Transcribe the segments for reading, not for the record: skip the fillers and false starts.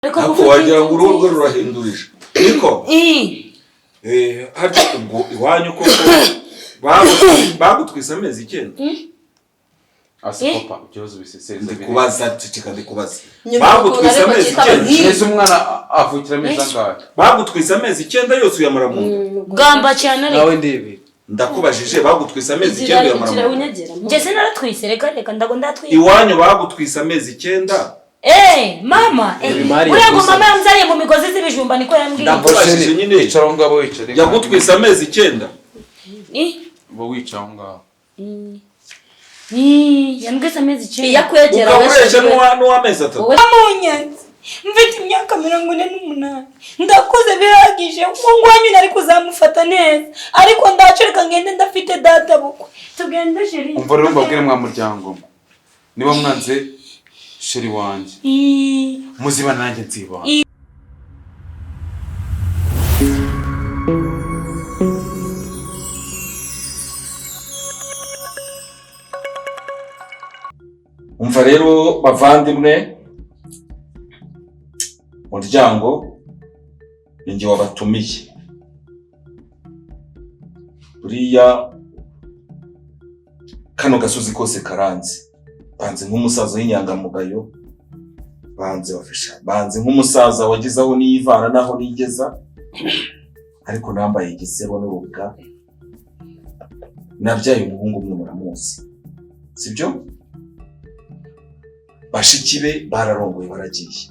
Ariko Ariko gufata wagira ngo uruhu rwe inzu rurahindurije niko. Ii. Harya ubwo iwanyu koko bagutwise amezi 9? Ase Eh? papa, ikibazo bisesereza. Ndikubaza, ceceka, ndikubaza. Nyuma Bagutwise y'ukuntu ariko amezi cyitaba 9? nk'ibi. Ese umwana avukira amezi angahe? Bagutwise amezi 9 yose uyamara mu nda? Gamba cyane ariko. Nawe ndebe. Ndakubajije, bagutwise amezi 9 uyamara Igira mu nda? unyegera. Njye sinaratwise, reka reka, ndago ndatwise. Iwanyu bagutwise amezi 9? Eh, mama, Ibi mari uriya ngo yaguze. mama yamzariye mu migozi z'ibijumba, niko yambwiye. Ndakubajije nyine. Wicara aho ngaho, wicara. Yagutwise amezi 9? Ii. Uba wicara aho ngaho. Ii, yambwise amezi 9. Iyo akwegera Ukaba uresha wese. n'uw'amezi 3? Wowe. Amunyanze mfite imyaka 48, ndakuze bihagije. Umuhungu wanyu nari kuzamufata neza, ariko ndacereka ngende, ndafite data bukwe. Tugende, chérie. Umva rero mbabwire, mwa muryango, niba mwanze chéri wanjye, Ii. muzibana nanjye nzibana. Umva rero bavandimwe, muryango, ni njye wabatumiye. Buriya kano gasozi kose karanze, banze nk'umusaza w'inyangamugayo, banze bafasha, banze nk'umusaza wagize aho niyivana n'aho nigeza, ariko nambaye igisebo n'urubwa. Nabyaye umuhungu umwe, muramuzi, sibyo? Bashiki be bararongoye baragiye,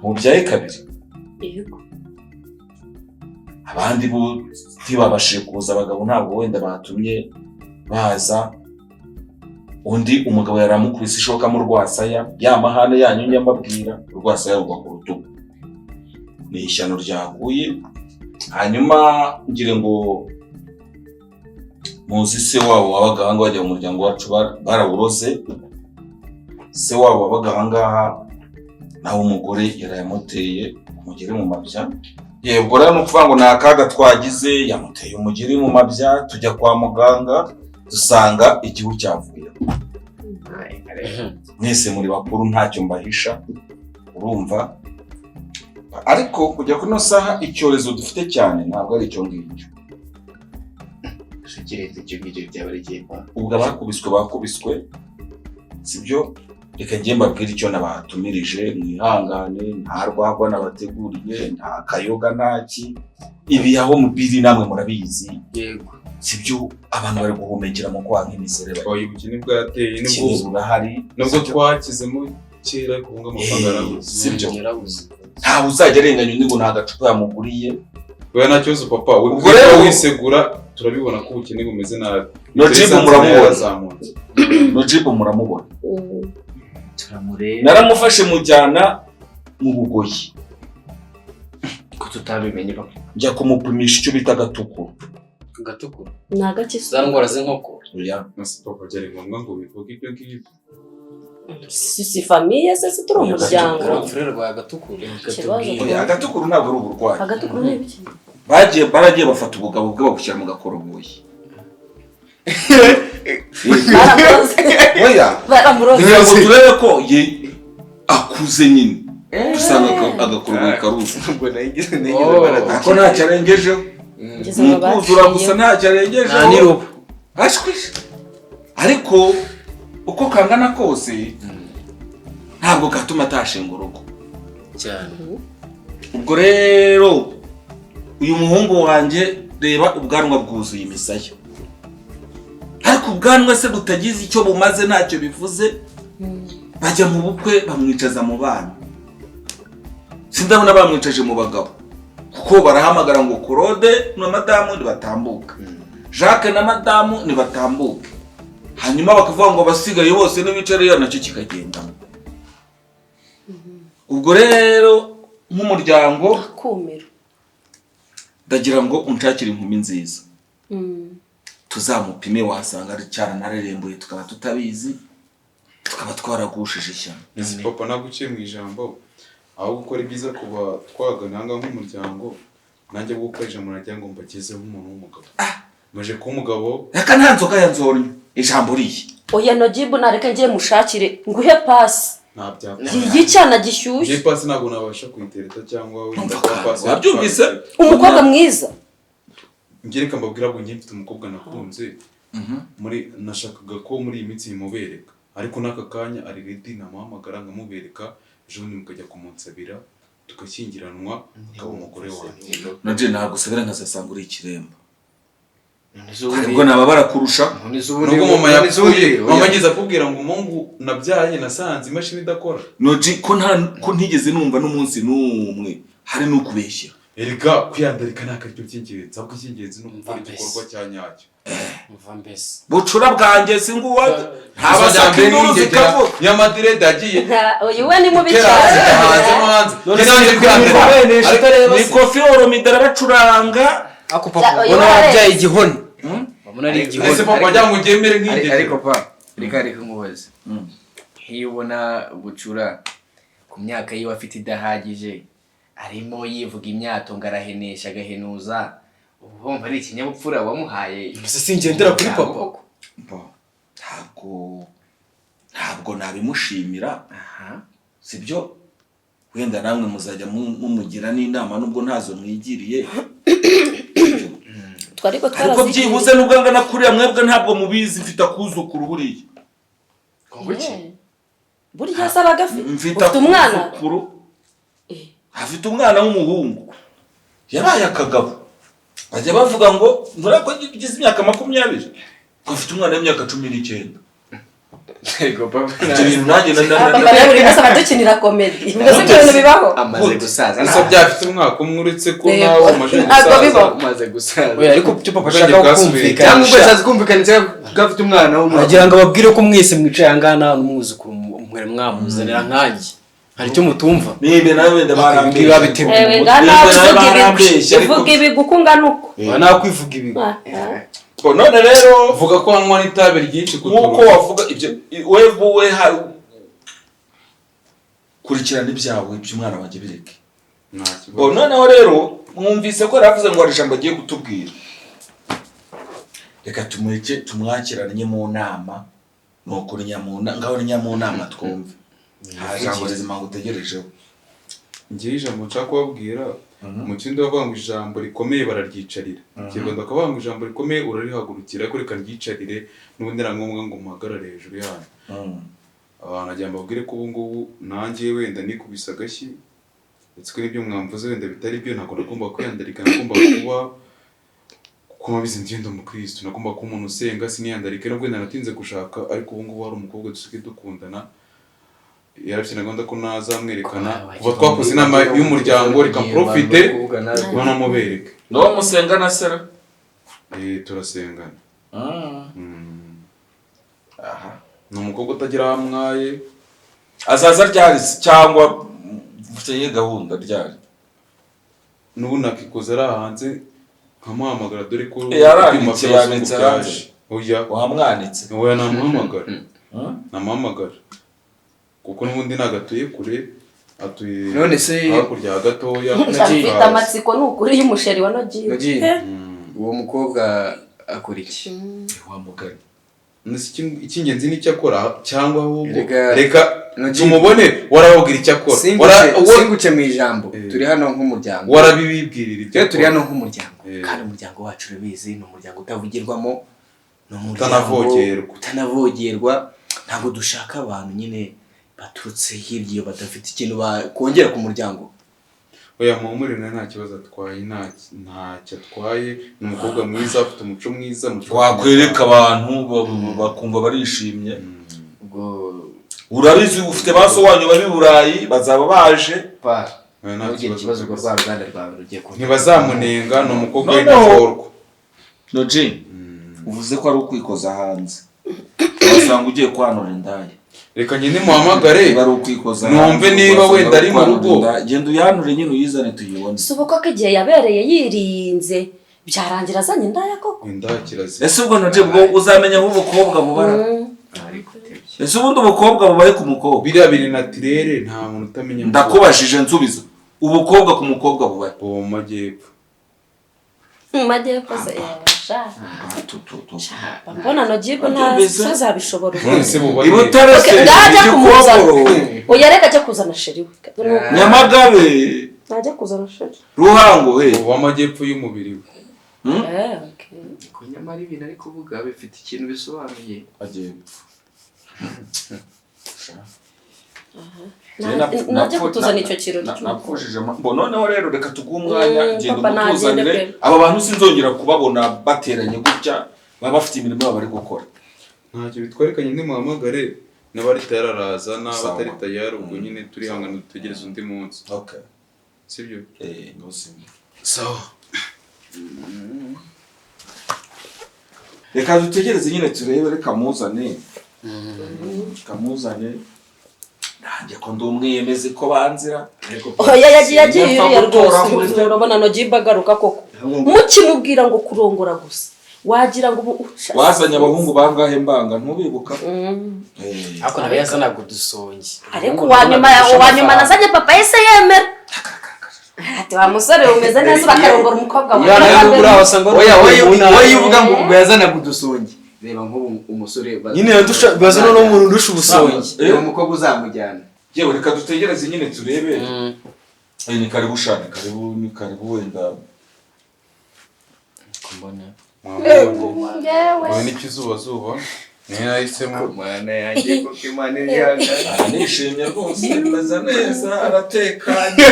mubyaye kabiri. Yego. Abandi bo ntibabashije kuza, abagabo ntabwo wenda batumye baza. Undi umugabo yaramukubise ishoka mu rwasaya, ya mahane yanyu nyambabwira, urwasaya rugwa ku rutugu, ni ishyano ryaguye. Hanyuma ngire ngo muzi se wabo wabaga ahangaha, bajya mu muryango wacu barawuroze. Se wabo wabaga ahangaha nawe umugore yarayamuteye umugeri mu mabya. Yego rero, ni ukuvuga ngo ni akaga twagize, yamuteye umugeri mu mabya, tujya kwa muganga dusanga igihu cyavuye. Mwese muri bakuru, ntacyo mbahisha, urumva. Ariko kujya kuri ino saha, icyorezo dufite cyane ntabwo ari icyo ngicyo. Kirenze icyo ngicyo byaba ari igihembo. Ubwo abakubiswe bakubiswe, sibyo? Reka njye mbabwire icyo nabatumirije, mwihangane, nta rwagwa nabateguriye, nta kayoga, ntaki. Ibi aho mubiri namwe murabizi. Yego. Sibyo? Abantu bari guhumekera mu kwaha nk'imiserebanya. Oya, ubukene bwarateye nubwo. Ikibazo burahari. Nubwo twakizemo kera, ariko ubu ngubu amafaranga yarabuze. Sibyo? Yarabuze. Ntawe uzajya arenganya undi ngo nta gacupa yamuguriye. Oya, nta kibazo papa, Ubwo ubwo rero- wisegura, turabibona ko ubukene bumeze nabi. Nojibu Esanse nayo muramubona. yarazamutse. Nojibu muramubona. Turamureba. Naramufashe mujyana mu Bugoyi. Ko tutabimenye, papa? Njya kumupimisha icyo bita agatukuru. Gatukura? Ni agakiza. Za ndwara z'inkoko. Oya. Ese papa, byari ngombwa ngo bivuge ibyo ngibyo? Si famille se, si turi umuryango? Frère rwaye agatukura. Ikibazo. Oya, agatukuru ntabwo ari uburwayi. Agatukuru ni ibiki? Bagiye, baragiye bafata ubugabo bwe babushyira mu gakoroboyi. Baramuroze. Oya. Baramuroze. Kugira ngo turebe ko ye akuze nyine, dusanga agakoroboyi karuzuye. Ubwo nagize Oh. Ariko ntacyo arengejeho. Ngeze Ni ngo ukuzura gusa, baciye. ntacyo arengejeho. Nta n'iruba. Ashwi, ariko uko kangana kose ntabwo katuma atashinga urugo. Cyane. Ubwo rero uyu muhungu wanjye, reba ubwanwa bwuzuye imisaya, ariko ubwanwa se butagize icyo bumaze, ntacyo bivuze. Bajya mu bukwe bamwicaza mu bana, sindabona bamwicaje mu bagabo, kuko barahamagara ngo Claude na madamu ntibatambuka, Jacques na madamu ntibatambuke, hanyuma bakavuga ngo abasigaye bose n'ibicare, nacyo kikagendamo. Ubwo rero nk'umuryango, Akumiro. ndagira ngo unshakire inkumi nziza, tuzamupime. Wasanga ari cyaranarerembuye tukaba tutabizi, tukaba twaragushije ishyano. Ese papa, ntabwo uciye mu ijambo, aho gukora ibyiza kuba twagana aha ngaha nk'umuryango, nanjye bwo gukora ijambo nagira ngo mbagezeho umuntu w'umugabo maje kuba umugabo. Reka, nta nzoga ya nzornyo, ijambo riye. Oya, Nojibu, nareka ngiye mushakire nguhe pasi. Nta byapa. Y'icyana gishyushye. Njye pasi ntabwo nabasha kuyitereta cyangwa wenda Umva kuba kandi, pasi wabyumvise? Umukobwa mwiza. Njye reka mbabwira ngo njye mfite umukobwa nakunze, muri nashakaga ko muri iyi minsi mubereka, ariko n'aka kanya ari ready, namuhamagara nkamubereka, ejo bundi mukajya kumunsabira tugashyingiranwa, akaba umugore wanjye. Nanje nagusabira nkazasanga uri ikiremba. None se ubundi- Aribwo naba barakurusha. None se ubundi Nubwo mama none se ubundi- yapfuye, mama ageze akubwira ngo umuhungu nabyaye nasanze imashini idakora. Noji ko nta ko ntigeze numva n'umunsi n'umwe hari n'ukubeshya. Erega kwiyandarika ntabwo aribyo by'ingenzi, ahubwo icy'ingenzi ni ugukora Mva mbese. igikorwa cya nyacyo. Mva mbese. Bucura bwanjye singuwa ntabasaka induru zikavuga. Nyamadirede yagiye Uyu we ni mubi kera cyane. hanze no hanze. None Njye nanze se kwiyandarika. wene Ariko utareba Ni se? Kofi Olomide arabacuranga. Ako papa Uyu ubona we wabyaye areze. igihoni. Wabona ari Ese igihoni. papa wagira ngo ugemere nk'ingegera? Ariko pa, reka nkubaze, nk'iyo ubona Bucura ku myaka yiwe afite idahagije, arimo yivuga imyato ngo arahenesha agahenuza, uba wumva ari ikinyabupfura wamuhaye? Ese singendera kuri papa? Bo, ntabwo nabimushimira. Aha. Sibyo, wenda namwe muzajya mumugira n'inama nubwo ntazo mwigiriye. Twariko Ariko twarazigiriye. byibuze nubwo angana kuriya, mwebwe ntabwo mubizi, mfite akuzukuru buriya. Kuki? Burya se aba agafite? Mfite Ufite umwana? akuzukuru, afite umwana w'umuhungu yabaye akagabo. Bajya bavuga ngo nturako ugize imyaka 20, ngo afite umwana w'imyaka 19. Ariko papa Ibyo bintu nanjye Papa nawe buri munsi aba adukinira comedy. Ubwo se ibyo bintu bibaho? Amaze gusaza. Gusa byafite umwaka umwe, uretse ko Yego. nawe umaze Ntabwo gusaza. bibaho. Umaze gusaza. Oya, ariko icyo papa Ubwenge ashaka bwasubiye. Cyangwa ubwo kumvikanisha. asaza kumvikanisha ko afite umwana w'umwana. Agira ngo ababwire ko mwese mwicaye aha ngaha nta n'umwuzukuru mwari mwamuzanira nkanjye. Hari icyo mutumva? Nibe nawe wenda Ibi barambeshye. babiteguye Ewe mu nga mutwe. nawe Nibe nawe uvuga ibigwi. barambeshye, ariko- Uvuga ibigwi uko ungana uko. Ba nakwivuga ibigwi. Bo, none rero Vuga ko wanywa n'itabi ryinshi nk'uko kuturusha. wavuga ibyo we we kurikirana ibyawe by'umwana wanjye bireke. Nta Bo, kibazo. noneho rero mwumvise ko yaravuze ngo hari ijambo agiye kutubwira, reka tumureke tumwakirane mu nama. Ni ukuri ngaho ni mu nama twumve, nta jambo rizima ngutegerejeho. Ngewe ijambo nshaka kubabwira, mu kindi bavuga ngo ijambo rikomeye bararyicarira, mu Kinyarwanda bakavuga ngo ijambo rikomeye urarihagurukira, ariko reka ryicarire n'ubundi nta ngombwa ngo muhagarare hejuru yanyu. Abantu nagira ngo mbabwire ko ubu ngubu nanjye wenda nikubise agashyi, ndetse ko n'ibyo mwamvuze wenda bitari byo. Ntabwo nagomba kwiyandarika, nagomba kuba, kuko mwabizi ngenda umukristo, nagomba kuba umuntu usenga, siniyandarike, nubwo wenda natinze gushaka. Ariko ubu ngubu hari umukobwa dusigaye dukundana, yarafite na gahunda ko nazamwerekana kuva twakoze inama y'umuryango. Reka mprofite banamubereke. Ngaho musenga na sera? Turasengana. Aha. Ni umukobwa utagira aho amwaye. Azaza ryari se? Cyangwa mufitanye gahunda ryari? N'ubu nakikoza ari hanze nkamuhamagara, dore ko Yaranditse, ibyuma yanditse by'abazungu hanze. byaje. Oya. Wamwanitse? Oya, namuhamagara, namuhamagara kuko n'ubundi ntabwo atuye kure, atuye None se- hakurya gatoya. Mfite amatsiko ni ukuri y'umusheri wa Nogiye. Nogi, uwo mukobwa akora iki? Wa mugani. Nese icy'ingenzi ni icyo akora cyangwa ahubwo reka Nogi- tumubone, warababwira icyo akora. Singuce mu ijambo, turi hano nk'umuryango. Warabibibwirira ibyo Twe turi akora. hano nk'umuryango, kandi umuryango wacu urabizi ni umuryango utavugirwamo, ni umuryango Utanavogerwa. Utanovogerwa. Ntabwo dushaka abantu nyine baturutse hirya iyo badafite ikintu bakongera ku muryango. Oya, muhumure, nawe nta kibazo atwaye, ntacyo atwaye, ni umukobwa mwiza, afite umuco mwiza, umuco Wakwereka abantu bakumva barishimye. Ubwo Urabizi ufite ba so wanyu bari i Burayi, bazaba baje. Pa, Oya, nta ntugire kibazo ikibazo, ubwo kabisa. rwa ruganda rwawe rugiye ku Ntibazamunenga, ni umukobwa Noneho- w'intagorwa. Noji, uvuze ko ari ukwikoza hanze, wasanga ugiye kwanura indaya. Reka ngende muhamagare. Niba ari ukwikoza Numve hanze, niba wasanga wenda ari mu kwanura rugo. indaya. Genda uyanure nyine uyizane tuyibone. Si ubu koko igihe yabereye yirinze byarangira azanye indaya koko? Indaya kirazira. Ese ubwo Noji, bwo uzamenya aho ubukobwa bubara? Ese ubundi ubukobwa bubaye ku mukobwa? Biriya biri naturere, nta muntu utamenya ngo- Ndakubajije, nsubiza, ubukobwa ku mukobwa bubaye? Uwo mu majyepfo. Mu majyepfo se yasha. Sha mbona Nojibu ntazabishobora. I Butare se Ndajya kumuzana. Gikongoro, Oya, reka ajya kuzana chéri we. Nyamagabe, Najya kuzana chéri. Ruhango he. Uw'amajyepfo y'umubiri we. Eh, okay. Ko nyamara ibintu ari kuvuga bifite ikintu bisobanuye. Agiye gupfa. Najya kutuzana icyo kirori cy'ubukwe. Napfushije bo. Noneho rero reka tuguhe umwanya, genda Papa, nagende umutuzanire. pe. Aba bantu sinzongera kubabona bateranye gutya, baba bafite imirimo yabo bari gukora. Ntacyo bitwarekanye, ntimuhamagare n'abari tayari araza, n'aba Sawa. atari tayari ubwo nyine turihangana dutegereze undi munsi. Okay. Sibyo? Eh, ntusimbe. Sawa. Reka dutegereze nyine turebe, reka muzane, reka muzane. Nanjye ko ndi umwiyemezi ko banzira. Oya, yagiye Sinapfa uriya gutora rwose. Urabona Nojibu agaruka koko, mukimubwira ngo kurongora gusa wagira ngo ubu Wazanye abahungu bangahe mbanga ntubibuka? Eh, Ariko nawe yazanaga udusongi. Ariko uwa nyuma nazanye, papa yese yemera ati: "Wa musore umeze neza, bakarongora umukobwa wawe." Yana uri aho wasanga Oya, wari mu ntara. wowe uvuga ngo yazanaga udusongi, reba nk'ubu umusore Nyine yadusha baza noneho umuntu undusha ubusongi. Reba umukobwa uzamujyana. Yewe, reka dutegereze nyine turebe. Eh, ni karibu sha, ni karibu, ni karibu wenda. Mbona Mwamubonye wowe n'ikizubazuba niyo nahisemo. Mana yanjye, kuko Imana irihangana. Nishimye rwose, meze neza, aratekanye.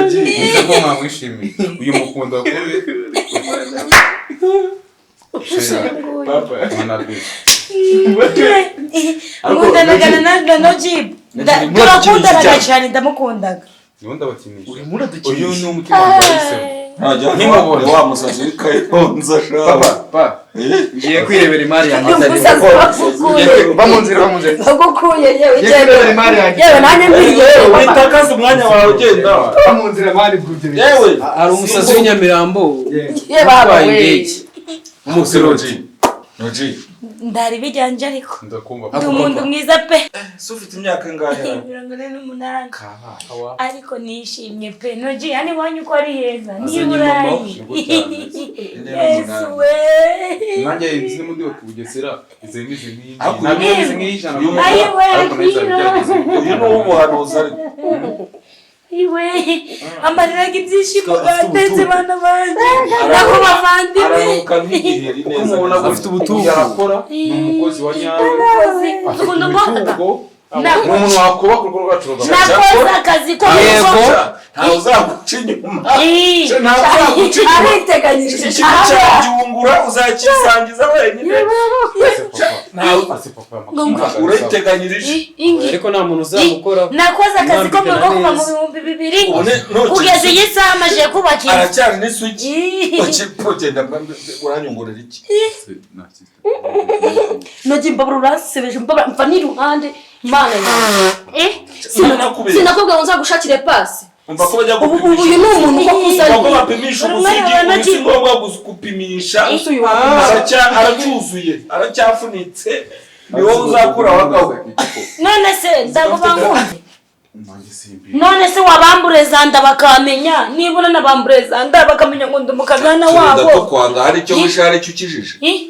Nzi ko mwamwishimiye, uyu mukunda kubi. Papa. Mwana rwose. Nkundanaga na Nojibu, turakundanaga cyane, ndamukundaga. Nibo ndabakinisha. Urimo uradukinisha. Uyu ni umutima wanjye wahisemo. Ntajya Nimubona. ni wa musazi w'ikayonza sha. Papa, pa, ngiye kwirebera imari yanjye. Umusazi bagukuye. Va mu nzira, va mu nzira. Bagukuye yewe. Ngiye kwirebera imari yanjye. Yewe, nanjye mbiriye yewe papa. Witakaza umwanya wawe ugenda. Va mu nzira mari bw'ibyo. Yewe. Hari umusazi w'inyamirambo Ye baba utwaye we. indege. Umupilote Noji. Ndari bijyanje ariko Ndakumva. ndi umuntu mwiza pe. Se ufite imyaka ingahe? 48, ariko nishimye pe. Noji, hano iwanyu uko ari heza ni i Azanye mama. Burayi. Nibwo cyane. Yesu we. Nanjye nzi n'undi wa Bugesera izi imeze nk'iyi. Ariko Ntabwo uyu- imeze nk'iy'ijana uyu Ayiwe, ariko nayo izaba igerageza. Uyu ni uw'umuhanuzi ariko. Iwe, amarira y'ibyishimo Afite gatetse ubutunzi. bana banjye nako bavandimwe. Aranuka nk'igiheri neza umuntu neza. Afite ubutunzi. Yarakora, ni umukozi wa nyawe, afite Ukuntu mbona imitungo, ni umuntu wakubaka urugo rwacu rugakora. Nakoze akazi ko mu Yego. rugo. Ntawe uzaguca inyuma. Ii. Ntawe uzaguca inyuma. Ariteganyirije. Ikintu cyabyungura uzakisangiza wenyine. Ase papa, Ntawe ase papa, amafaranga urayiteganyirije. Ingi. Ariko nta muntu uzamukoraho. Nakoze akazi ko mu rugo kuva mu Neza. 2000 Ubone ntoki. kugeza iyi saha amajije kubaka inzu. Aracyari n'isugi. Ii. Ugenda uranyongorera iki? Se, nta sister. Nogi, mbabura uransebeje, mbabura mva n'iruhande, Imana yawe. Eh, Sinakubeshya. Sinakubwira ngo nzagushakire pasi. Umva ko bajya Ubu gupimisha. uyu ni umuntu uko Umva ko kuzanye. bapimisha Uri ubusugi. umwana wa Ubu si Nogi. ngombwa gupimisha. Uyu wapimisha. Aracyuzuye, aracyafunitse, ni wowe uzakura abagabo. None se ndagubanguye? Nanjye simbi. None se wabamburezanda bakamenya, nibura nabamburezanda bakamenya ngo ndi umukazana Turinda wabo. tukwanga, hari icyo wishe, hari icyo ukijije. Ih,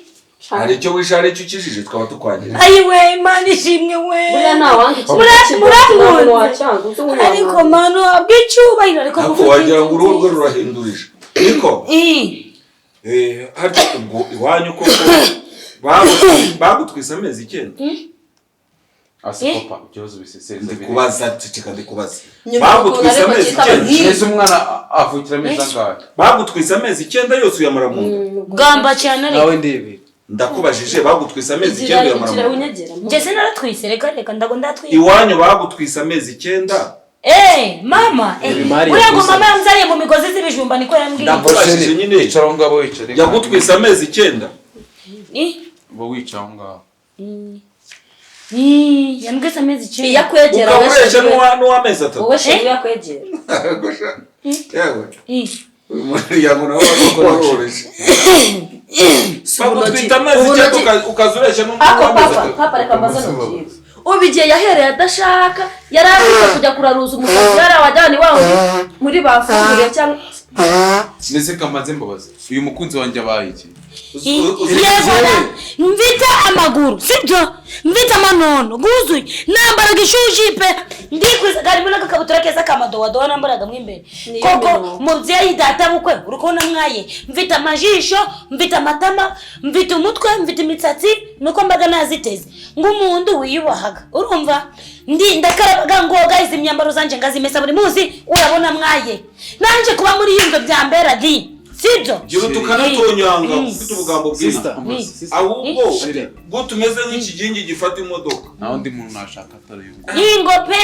Hari icyo wishe, hari icyo ukijije, twaba tukwangira. Ayiwe, Imana ishimwe we. Buriya nta wanga ikintu Murankunze. wacyanga uzi ubu. Ariko manu habwa icyubahiro, ariko Ariko mufite wagira ngo inzu uruhu rwe nziza. rurahindurije niko. Ih, Eh, harya ubwo iwanyu koko bagutwise amezi 9? Ase papa, ikibazo bisesereza biri. Ndikubaza, ceceka, ndikubaza. Nyuma Bagutwise y'ukuntu ariko amezi cyitaba 9? nk'ibi. Mbese umwana avukira amezi angahe? Bagutwise amezi 9 yose uyamara mu nda? Gamba cyane ariko. Nawe ndebera. Ndakubajije, bagutwise amezi Igira 9 uyamara igira mu nda? unyegera. Njye sinaratwise, reka reka, ndago ndatwise. Iwanyu bagutwise amezi 9? Eh, mama, eh, Reba imari uriya ngo yaguze. mama yamzariye mu migozi z'ibijumba, niko yambwiye. Ndakubajije nyine. Wicara aho ngaho, wicara. Yagutwise amezi 9? Ih, Uba wicara aho ngaho. ih, yambwise amezi 9. Iyo akwegera Ukaba wowe uresha sheri we- n'uw'amezi 3. wowe sheri we akwegera. Yewe, Ih, uyu muryango nawe waroroheje. Bagutwita amezi 9 ukaza uresha Ako n'uw'amezi papa, 3. papa, reka mbaze Nogibu. Ubu igihe yahereye adashaka, yari afite kujya kuraruza umusatsi yari awajyana iwawe muri bafunguriye cyangwa Ndetse kamaze mbabaza, uyu mukunzi wanjye abaye iki? Yego da, mfite amaguru, sibyo? Mfite amanono guzuye, nambaraga ishuji pe, ndikwiza karimo n'agakabutura keza kamadowadowa nambaraga mo imbere. Niyo Koko mirongo. mubyeyi data bukwe, uri kubona mwaye, mfite amajisho, mfite amatama, mfite umutwe, mfite imitsatsi, nuko mbaga naziteze ng'umuntu wiyubahaga, urumva? Ndi ndakarabaga ngoga, izi myambaro zanje ngazimesa buri munsi, urabona mwaye, nanje kuba muri iyi nzu byambera di, sibyo? Gira utukanatonyanga ufite ubugambo bwiza. Sister, sister. Ahubwo Sheri. bwo tumeze nk'ikigingi gifata imodoka. Nta wundi muntu nashaka atari uyu nguyu. Ingo pe,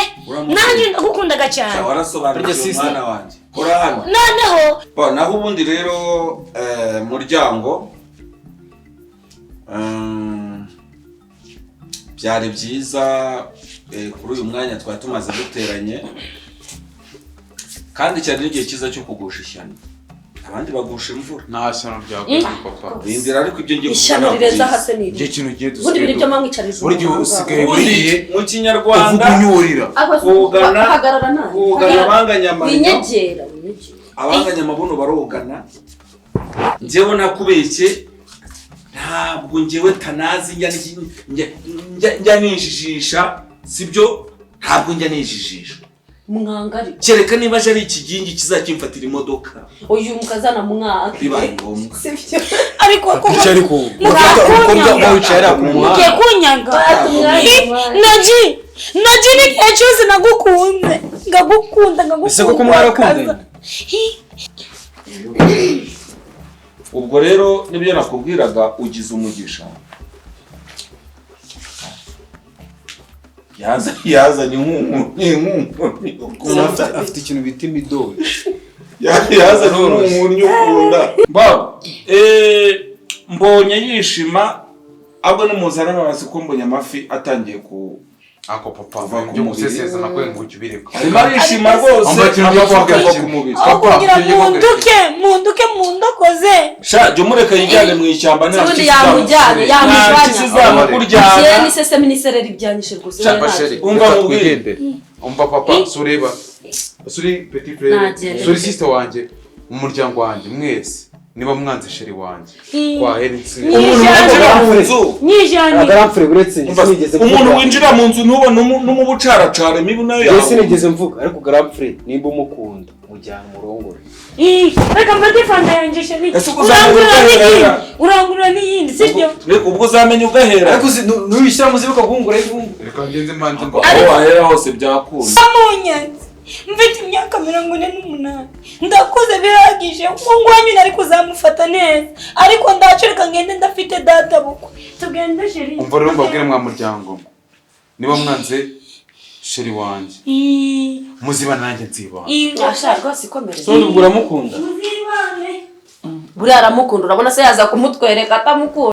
nanjye ndagukundaga cyane. Warasobanukiwe. Burya sister. Mwana wanjye, kora hano. Noneho Bo, naho ubundi rero muryango, byari byiza kuri uyu mwanya twari tumaze duteranye, kandi cyari n'igihe cyiza cyo kugusha ishyano, abandi bagusha imvura. Nta shyano ryaguye, papa. Rindira, ariko ibyo ngiye Ishyano kuvuga rirenze ntabwo aha se ni Igihe iri? kintu ugiye Ubundi ibintu byo mwamwicarije buri gihe umuntu usigaye ahangaha. buri gihe mu Kinyarwanda uvuga unyurira. Kugana Hagarara nawe. kugana abanganya amanyo. Winyegera, winyegera. Abanganya amabuno barogana. Njyewe nakubeshye, ntabwo njyewe tanazi njya nijijisha, sibyo? Ntabwo njya nijijisha. Mwangari. Kereka niba aje ari ikigingi kizakimfatira imodoka. Uyu mukazana mwanga. Bibaye ngombwa. Sibyo? Ariko koko Kuki ariko Mugiye umukobwa wicaye hariya ku mugiye muhanda? kunyanga. Naji, naji, n'igihe cyose nagukunze, ngagukunda, ngagukunda. Ese koko mwarakundanye? Ubwo rero nibyo nakubwiraga, ugize umugisha. Yazanye inkunkuru. Umuntu afite ikintu bita imidori. Yazanye inkunkuru ukunda. Mbonye yishima, ahubwo nimuzana amazi ko mbonye amafi atangiye ku Ako papa, Kuva ku byo mubiri. guseseza nakwe ngo ujye ubireka. Arimo arishima rwose. Wambaye ikintu byo Amafi kuvuga akava kimwe. ku mubiri. Aho Papa, kugira ibyo ngiye munduke, munduke, mundokoze. Sha, jya umureka yijyane mu ishyamba, nta Ubundi mpyisi yamujyanye, nta yamujyanye. mpyisi izamukuryana. Njye n'isesemi n'isereri byanyishe rwose. Sha, Wowe ntacyo. Basheri, Umva reka nkubwire. twigendere. Umva papa, sureba. Suri petit frère, Nagende. suri sister wanjye, mu muryango wanjye mwese. Niba mwanze chéri wanjye. Kwa Hensi. Umuntu winjira mu nzu Nyijyane. Agaramfure, uretse Umva, sinigeze umuntu mvuga. winjira mu nzu ntubone n'umubucaracara, imibu nayo Njye yawe. sinigeze mvuga, ariko garamfure, nimba umukunda mujyana umurongore. Ih, reka mfate fanta yanjye, chéri. Ese ubwo uzamenya Urangurura ugahera? n'iyindi, urangurura n'iyindi, sibyo? Reka, ubwo uzamenya ugahera. Ariko nubishyira muzi bikaguhungura ariko. Reka ngenze mbanze mba. Aho wahera hose byakunda. Munyanze, mfite imyaka 48, ndakuze bihagije. Umuhungu wanyu nari kuzamufata neza, ariko ndacu reka ngende ndafite data bukwe. Tugende, chéri. Umva rero mbabwire mwa muryango mwe. Niba mwanze chéri wanjye, Ih, muzibana nanjye nzibana. Ih, Asha rwose, ikomereze. None ubwo uramukunda? Muzibane. Buriya aramukunda, urabona se yaza kumutwereka atamukunda?